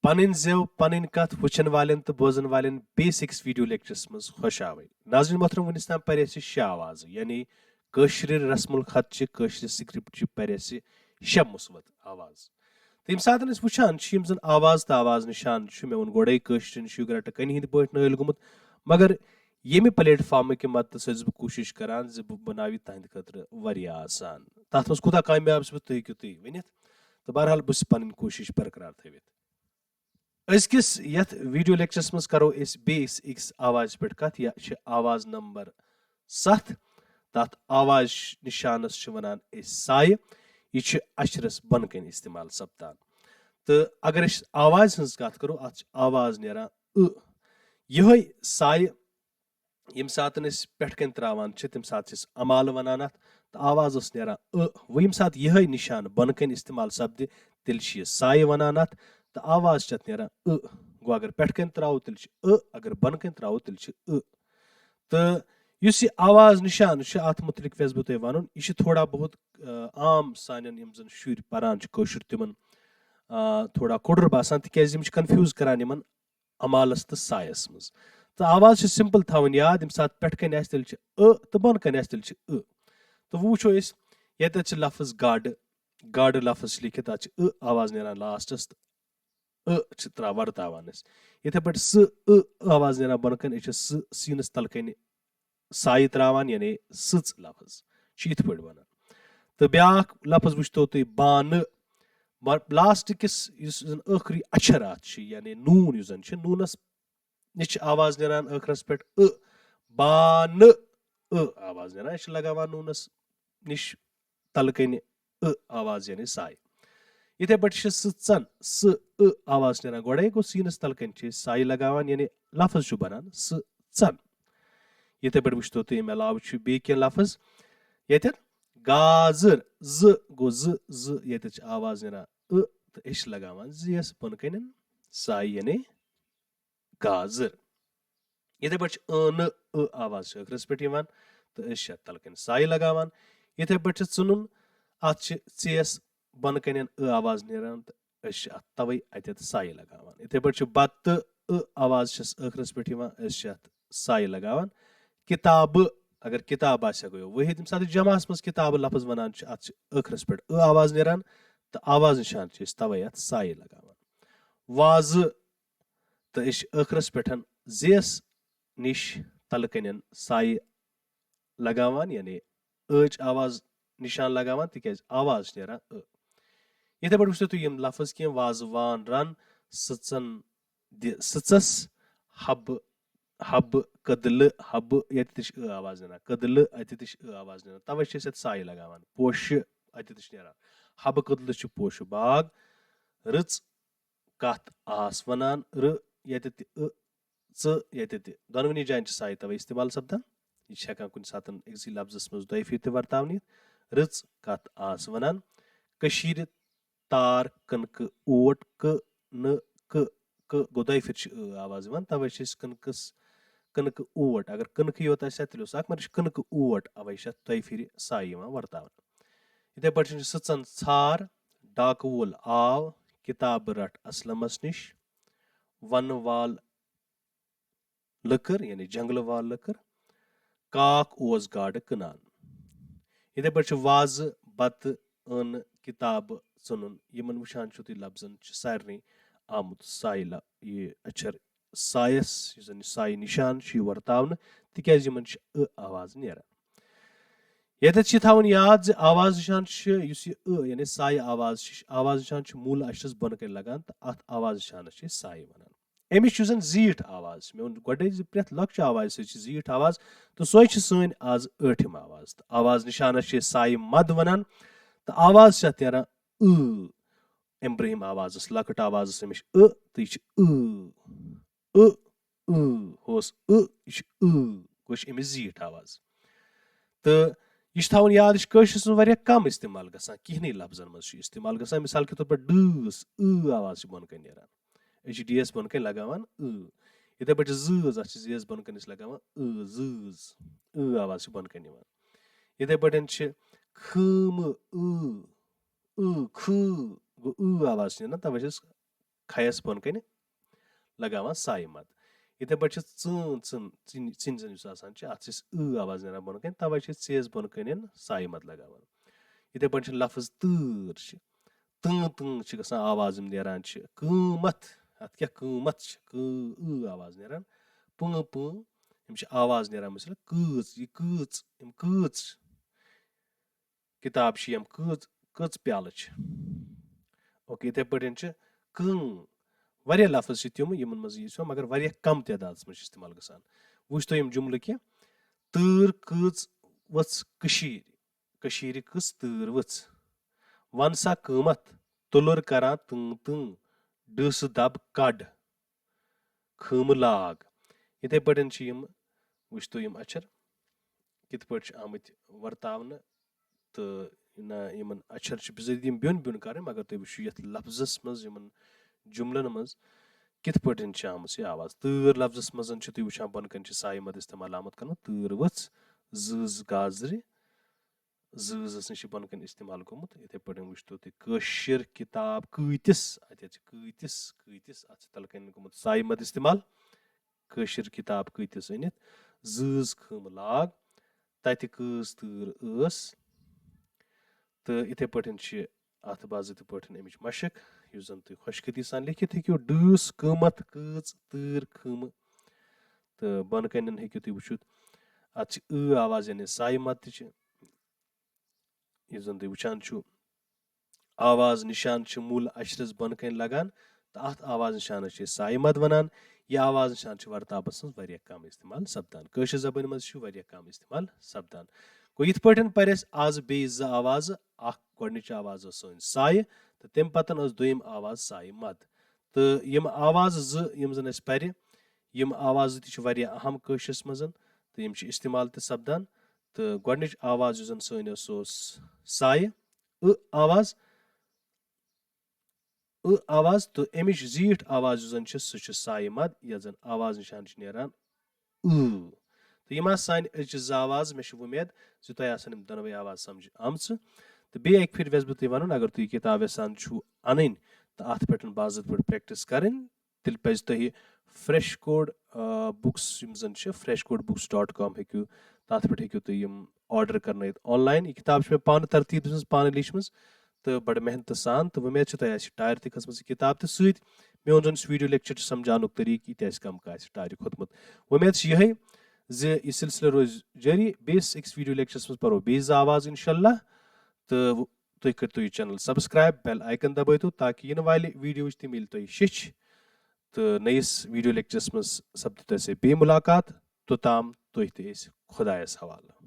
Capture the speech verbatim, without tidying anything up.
پنٕنۍ زٮ۪و، پنٕنۍ کتھ وٕچھن والٮ۪ن تہٕ بوزن والٮ۪ن بیسکس ویڈیو لیکچرس منٛز خۄش آوٕے۔ ناظرین محترم، وٕنِس تام پرے اَسہِ شےٚ آوازٕ، یعنی کٲشرِ رسم الخط چہِ، کٲشرِ سکرپٹ چہِ پرے اَسہِ شےٚ مثبت آواز۔ تہٕ ییٚمہِ ساتہٕ أسۍ وٕچھان چھِ، یِم زن آواز تہٕ آواز نِشان چھُ، مےٚ ووٚن گۄڈے کٲشرٮ۪ن چھُ یہِ گرٛٹہٕ کنہِ ہٕنٛدۍ پٲٹھۍ نٲیِل گوٚمُت، مگر ییٚمہِ پلیٹ فارمہٕ کہِ مدتہٕ سۭتۍ چھُس بہٕ کوٗشِش کران زِ بہٕ بناوٕ یہِ تُہنٛدِ خٲطرٕ واریاہ آسان۔ تتھ منٛز کوٗتاہ کامیاب چھُس بہٕ، تُہۍ ہیٚکِو تُہۍ ؤنِتھ۔ تہٕ بہرحال، بہٕ چھُس پنٕنۍ کوٗشِش برقرار تھٲوِتھ۔ أزکِس یتھ ویڈیو لیکچرس منٛز کرو أسۍ بیٚیِس أکِس آوازِ پٮ۪ٹھ کتھ، یہِ چھِ آواز نمبر ستھ۔ تتھ آواز نشانس چھِ ونان أسۍ سایہِ۔ یہِ چھِ اچھرس بۄنہٕ کنہِ استعمال سپدان۔ تہٕ اگر أسۍ آوازِ ہٕنٛز کتھ کرو، اتھ چھِ آواز نیران ٲ۔ یِہوٚے سایہِ ییٚمہِ ساتہٕ أسۍ پٮ۪ٹھ کنہِ تراوان چھِ، تَمہِ ساتہٕ چھِ أسۍ امالہٕ ونان اتھ، تہٕ آواز ٲس نیران ٲ۔ وۄنۍ ییٚمہِ ساتہٕ یِہوٚے نشان بۄنہٕ کنہِ استعمال سپدِ، تیٚلہِ چھِ یہِ سایہِ ونان اتھ، تہٕ آواز چھِ اتھ نیران ٲ۔ گوٚو اگر پٮ۪ٹھ کنہِ تراوو، تیٚلہِ چھِ ٲ، اگر بۄنہٕ کنہِ تراوو، تیٚلہِ چھِ ٲ۔ تہٕ یُس یہِ آواز نشان چھُ، اتھ متعلق یژھٕ بہٕ تۄہہِ ونُن، یہِ چھُ تھوڑا بہت، آ، عام سانٮ۪ن یِم زن شُرۍ پران چھِ کٲشُر، تِمن، آ، تھوڑا کھوٚڈُر باسان، تِکیازِ یِم چھِ کنفیوز کران یِمن امالس تہٕ سایس منٛز۔ تہٕ آواز چھِ سمپل تھاوٕنۍ یاد، ییٚمہِ ساتہٕ پٮ۪ٹھ کنہِ آسہِ، تیٚلہِ چھِ ٲ، تہٕ بۄنہٕ کنہِ آسہِ، تیٚلہِ چھِ ٲ۔ تہٕ وۄنۍ وٕچھو أسۍ، ییٚتٮ۪تھ چھِ لفظ گاڈٕ، گاڈٕ لفظ چھِ لیکھِتھ، تتھ چھِ ٲ آواز نیران لاسٹس، تہٕ ٲ چھِ ترا-، ورتاوان أسۍ۔ یِتھے پٲٹھۍ سہٕ ٲ آواز نیران بۄنہٕ کنہِ، أسۍ چھِ سہٕ سیٖنس تلہٕ کنہِ سایہِ تراوان، یعنی سٕژ لفظ چھِ یِتھ پٲٹھۍ ونان۔ تہٕ بیاکھ لفظ وٕچھتو تُہۍ، بانہٕ۔ مگر لاسٹ کِس یُس زن ٲخری اچھر اتھ چھُ، یعنی نوٗن یُس زن چھُ، نوٗنس نِش چھِ آواز نیران ٲخرس پٮ۪ٹھ ٲ۔ بانہٕ ٲ آواز نیران، یہِ چھِ لگاوان نوٗنس نِش تلہٕ کنہِ ٲ آواز، یعنی سایہِ۔ یِتھے پٲٹھۍ چھِ سٕژن، سہٕ ٲ آواز نیران گۄڈے، گوٚو سیٖنس تلہٕ کنہِ چھِ أسۍ سایہِ لگاوان، یعنی لفظ چھُ بنان سٕژن۔ یِتھے پٲٹھۍ وٕچھتو تُہۍ، امہِ علاوٕ چھُ بیٚیہِ کینٛہہ لفظ ییٚتٮ۪ن، گازٕر، زٕ گوٚو زٕ، زٕ، ییٚتٮ۪تھ چھِ آواز نیران ٲ، تہٕ أسۍ چھِ لگاوان زیس بۄنہٕ کنٮ۪ن سایہِ، یعنی گازٕر۔ یِتھے پٲٹھۍ چھِ ٲنہٕ ٲ آواز چھِ ٲخرس پٮ۪ٹھ یِوان، تہٕ أسۍ چھِ اتھ تلہٕ کنہِ سایہِ لگاوان۔ یِتھے پٲٹھۍ چھِ ژٕنُن، اتھ چھِ ژیس بۄنہٕ کنٮ۪ن ٲ آواز نیران، تہٕ أسۍ چھِ اتھ توے اتٮ۪تھ سایہِ لگاوان۔ یِتھے پٲٹھۍ چھِ بتہٕ ٲ آواز چھس ٲخرس پٮ۪ٹھ یِوان، أسۍ چھِ اتھ سایہِ لگاوان۔ کتابہٕ، اگر کتاب آسہِ ہا، گوٚو وٲحد، ییٚمہِ ساتہٕ أسۍ جمعس منٛز کتابہٕ لفظ ونان چھِ، اتھ چھِ ٲخرس پٮ۪ٹھ ٲ آواز نیران، تہٕ آواز نشان چھِ أسۍ توے اتھ سایہِ لگاوان۔ وازٕ، تہٕ أسۍ چھِ ٲخرس پٮ۪ٹھ زیس نِش تلہٕ کنٮ۪ن سایہِ لگاوان، یعنی ٲچ آواز نشان لگاوان، تِکیازِ آواز چھِ نیران ٲ۔ یِتھے پٲٹھۍ وٕچھتو تُہۍ یِم لفظ کینٛہہ، وازوان، رن، سٕژن دِ سٕژس، حبہٕ، حبہٕ، کٔدلہٕ، حبہٕ، ییٚتہِ تہِ چھِ ٲ آواز نیران، کٔدلہٕ، اتہِ تہِ چھِ ٲ آواز نیران، توے چھِ أسۍ اتہِ سایہِ لگاوان۔ پوشہِ، اتہِ تہِ چھِ نیران۔ حبہٕ کٔدلہٕ چھِ پوشہٕ باغ۔ رٕژ کتھ آس ونان، رٕ ییٚتہِ تہِ، ٲ، ژٕ ییٚتہِ تہِ، دۄنوٕنی جاین چھِ سایہِ توے استعمال سپدان۔ یہِ چھِ ہٮ۪کان کُنہِ ساتہٕ أکسٕے لفظس منٛز دۄیہِ پھِرِ تہِ ورتاونہٕ یِتھ۔ رٕژ کتھ آس ونان۔ کٔشیٖرِ تار، کٕنکہٕ، اوٹ، کہٕ، نہٕ، کہٕ، کہٕ، گوٚو دۄیہِ پھِرِ چھِ ٲ آواز یِوان، توے چھِ أسۍ کٕنکس، کٕنکہٕ اوٹ۔ اگر کٕنکہٕ یوت آسہِ ہا، تیٚلہِ اوس اکھ، مگر یہِ چھِ کٕنکہٕ اوٹ، اوے چھِ اتھ دۄیہِ پھِرِ سایہِ یِوان ورتاونہٕ۔ یِتھے پٲٹھۍ چھِ سٕژن ژھار، ڈاکہٕ وول آو، کتابہٕ رٹھ اسلمس نِش، ونہٕ وال لٔکٕر، یعنی جنگلہٕ وال لٔکٕر، کاک اوس گاڈٕ کٕنان۔ یِتھے پٲٹھۍ چھِ وازٕ، بتہٕ، ٲنہٕ، کتابہٕ، ژٕنُن۔ یِمن وٕچھان چھِو تُہۍ، لفظن چھُ سارنٕے آمُت سایہِ ل-، یہِ اچھر سایس، یُس زن یہِ سایہِ نشان چھُ، یہِ ورتاونہٕ، تِکیازِ یِمن چھِ ٲ آواز نیران۔ ییٚتٮ۪تھ چھِ تھاوُن یاد زِ آواز نشان چھُ، یُس یہِ ٲ، یعنی سایہِ آواز چھِ، آواز نشان چھُ موٗلہٕ اچھرس بۄنہٕ کنہِ لگان، تہٕ اتھ آواز نشانس چھِ أسۍ سایہِ ونان۔ امِچ یُس زن زیٖٹھ آواز چھِ، مےٚ ووٚن گۄڈے زِ پرٛٮ۪تھ لۄکچہِ آوازِ سۭتۍ چھِ زیٖٹھ آواز، تہٕ سۄے چھِ سٲنۍ از ٲٹھِم آواز۔ تہٕ آواز نشانس چھِ أسۍ سایہِ مد ونان، تہٕ آواز چھِ اتھ نیران ٲ۔ امہِ برٛونٛہِم آواز ٲس لۄکٕٹ آواز، ٲس امِچ ٲ، تہٕ یہِ چھِ ٲ۔ ٲ، ٲ، ہُہ اوس ٲ، یہِ چھِ ٲ۔ گوٚو، یہِ چھِ امِچ زیٖٹھ آواز۔ تہٕ یہِ چھُ تھاوُن یاد، یہِ چھُ کٲشرِس منٛز واریاہ کم استعمال گژھان، کینٛہنٕے لفظن منٛز چھُ استعمال گژھان۔ مثال کے طور پر ڈٲس، ٲ آواز چھِ بۄنہٕ کنہِ نیران۔ أسۍ چھِ ڈیس بۄنہٕ کنہِ لگاوان ٲ۔ یِتھے پٲٹھۍ چھِ زۭز، اتھ چھِ زیس بۄنہٕ کنہِ أسۍ لگاوان ٲ، زۭز۔ ٲ آواز چھِ بۄنہٕ کنہِ یِوان۔ یِتھے پٲٹھۍ چھِ خۭمہٕ، ٲ، ٲ، خۭ، گوٚو ٲ آواز چھِ نیران، توے چھِ أسۍ کھَیَس بۄن کَنہِ لگاوان سایہِ مد۔ یِتھَے پٲٹھۍ چھِ ژۭن، ژٕن، ژِنۍ، ژِنۍ زَن یُس آسان چھِ، اَتھ چھِ أسۍ ٲ آواز نیران بۄن کَنہِ، تَوَے چھِ أسۍ ژیس بۄن کَنٮ۪ن سایہِ مد لگاوان۔ یِتھَے پٲٹھۍ چھِ لفظ تۭر چھِ، تۭں تۭں چھِ گژھان آواز، یِم نیران چھِ۔ قۭمَتھ، اَتھ کیٛاہ قۭمَتھ چھِ؟ کۭ، ٲ آواز نیران۔ پۭں پۭں، یِم چھِ آواز نیران، مثلاً کۭژ، یہِ کۭژ، یِم کۭژ کِتاب چھِ، یِم کۭژ، کٔژ پیالہٕ چھِ۔ اوکے، یِتھَے پٲٹھۍ چھِ کۭں۔ واریاہ لفظ چھِ تِم، یِمَن منٛز یہِ چھُ، مگر واریاہ کم تعدادَس منٛز چھِ استعمال گژھان۔ وٕچھ تُہۍ یِم جملہٕ کینٛہہ، تۭر کۭژ ؤژھ کٔشیٖرِ، کٔشیٖرِ کٔژ تۭر ؤژھ؟ وَن سا قۭمَتھ، تُلُر کران تۭں تۭں، ڈٕس دَب کَڑ، خۭمہٕ لاگ۔ یِتھَے پٲٹھۍ چھِ یِم، وٕچھ تو یِم اچھر کِتھ پٲٹھۍ چھِ آمٕتۍ ورتاونہٕ، تہٕ نہ یِمَن اچھر چھِ بِذٲتی یِم بیوٚن بیوٚن کَرٕنۍ، مگر تُہۍ وٕچھِو یَتھ لفظَس منٛز، یِمَن جملن منٛز کِتھ پٲٹھۍ چھِ آمٕژ یہِ آواز۔ تۭر لفظَس منٛز چھِ تُہۍ وٕچھان بۄنہٕ کَنہِ چھِ سایہِ مد استعمال آمُت کرنہٕ، تۭر ؤژھ، زۭز گازرِ، زۭزَس نِش چھِ بۄنہٕ کَنہِ استعمال گوٚمُت۔ یِتھَے پٲٹھۍ وٕچھتو تُہۍ کٲشِر کِتاب کۭتِس، اَتہِ حظ چھِ کۭتِس، کۭتِس، اَتھ چھِ تَلہٕ کَنہِ گوٚمُت سایہِ مد استعمال۔ کٲشِر کِتاب کۭتِس أنِتھ، زۭز خۭمہٕ لاگ، تَتہِ کۭژ تۭر ٲس۔ تہٕ یِتھَے پٲٹھۍ چھِ اَتھ باضٲبطہٕ پٲٹھۍ اَمِچ مَشٕق، یُس زَن تُہۍ خۄش قۭدی سان لیکھِتھ ہیٚکِو، ڈٲس، قۭمَتھ، کۭژ، تۭر، خۭمہٕ۔ تہٕ بۄنہٕ کَنٮ۪ن ہیٚکِو تُہۍ وٕچھِتھ، اَتھ چھِ ٲ آواز، یعنی سایہِ مد تہِ چھِ۔ یُس زَن تُہۍ وٕچھان چھِو، آواز نِشان چھِ موٗل اَچھرَس بۄنہٕ کَنہِ لَگان، تہٕ اَتھ آواز نِشانَس چھِ أسۍ سایہِ مد وَنان۔ یہِ آواز نِشان چھِ ورتاوَس منٛز واریاہ کم استعمال سپدان۔ کٲشِر زبٲنۍ منٛز چھِ واریاہ کم استعمال سپدان۔ گوٚو، یِتھ پٲٹھۍ پَرِ اَسہِ آز بیٚیہِ زٕ آوازٕ، اَکھ گۄڈٕنِچ آواز ٲس سٲنۍ سایہِ، تہٕ تَمہِ پَتہٕ ٲس دوٚیِم آواز سایہِ مد۔ تہٕ یِم آوازٕ زٕ یِم زَن اَسہِ پَرِ، یِم آوازٕ تہِ چھِ واریاہ اہم کٲشرِس منٛز، تہٕ یِم چھِ استعمال تہِ سپدان۔ تہٕ گۄڈٕنِچ آواز یُس زَن سٲنۍ ٲس، سُہ اوس سایہِ، ٲ آواز، ٲ آواز، تہٕ اَمِچ زیٖٹھ آواز یُس زَن چھِ، سُہ چھِ سایہِ مد، یَتھ زَن آواز نِشان چھِ نیران ٲ۔ تہٕ یِم آسہٕ سانہِ أزچہِ زٕ آواز۔ مےٚ چھِ وۄمید زِ تۄہہِ آسَن یِم دۄنوَے آواز سَمجھِ آمژٕ۔ تہٕ بیٚیہِ اَکہِ پھِرِ وٮ۪ژھٕ بہٕ تۄہہِ وَنُن، اگر تُہۍ یہِ کِتاب یَژھان چھُو اَنٕنۍ تہٕ اَتھ پٮ۪ٹھ باضٲبطہٕ پٲٹھۍ practice کَرٕنۍ، تیٚلہِ پَزِ تۄہہِ Fresh Code، آ، books، یِم زَن چھِ Fresh Code books dot com، ہیٚکِو، تَتھ پٮ۪ٹھ ہیٚکِو تُہۍ یِم order کَرنٲیِتھ online۔ یہِ کِتاب چھِ مےٚ پانہٕ ترتیٖب دِژمٕژ، پانہٕ لیٖچھمٕژ، تہٕ بڑٕ محنتہٕ سان، تہٕ وۄمید چھِ تۄہہِ آسہِ ٹارِ تہِ کھٔژمٕژ یہِ کِتاب تہِ سۭتۍ۔ میون زَن یُس video lecture چھُ سَمجھاونُک طریٖقہٕ، یہِ تہِ آسہِ کم کانٛہہ آسہِ ٹارِ کھوٚتمُت۔ وۄمید چھِ یِہے زِ یہِ سلسلہٕ روزِ جٲری۔ بیٚیِس أکِس video lectureس منٛز پَرو بیٚیہِ زٕ آواز، انشاءاللہ۔ تہٕ تُہۍ کٔرۍتو یہِ channel subscribe، bell icon دبٲیتو، تاکہِ یِنہٕ والہِ videoہٕچ تہِ مِلہِ تۄہہِ شیٚچھ۔ تہٕ نٔیِس video lectureس منٛز سپدِ تۄہہِ سۭتۍ بیٚیہِ مُلاقات۔ توٚتام تُہۍ تہٕ أسۍ خۄدایَس حوالہٕ۔